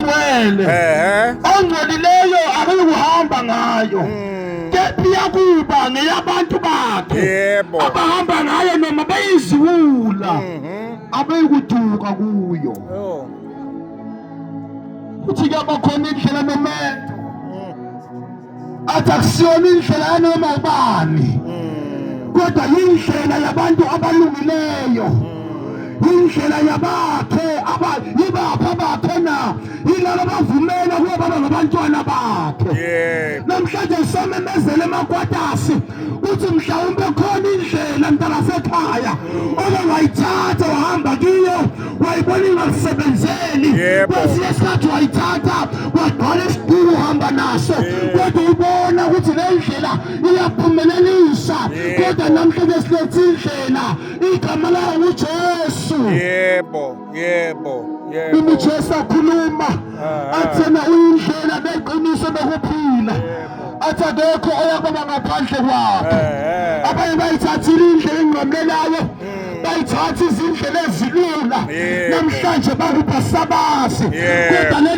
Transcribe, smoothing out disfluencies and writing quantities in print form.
Engcwele. Ongcolileyo akuyukuhamba ngayo. Kepha iyakuba ngeyabantu bakhe. Abahamba ngayo noma beyiziwula. Abeyikuduka kuyo. Oh. Kuthi kuyaba khona indlela nomendo. Athi akusiyona indlela yanoma ubani. Kodwa yindlela yabantu abalungileyo. Indlela yabakhe aba yibapha bakhe na yilabo abavumela ukuba baba ngabantwana bakhe. Namhlanje samemezela emakwatasi uthi mhlawumbe khona indlela mntanasekhaya oke wayithatha wahamba kiyo wayibona ingakusebenzeli kwesinye isikhathi wayithatha wagcwala isiduku uhamba naso kodwa ubona ukuthi le ndlela iyaphumelelisa kodwa namhlanje silethe indlela igama layo nguJesu. Yebo, yebo, yebo. Uma uJesu akhuluma athena uyindlela neqiniso nokuphila, athi akekho oyakubaba ngaphandle kwakhe. Abanye bayithathile indlela engqamlelayo, bayithatha izindlela ezilula, namhlanje bakupha sabazi, kodwa le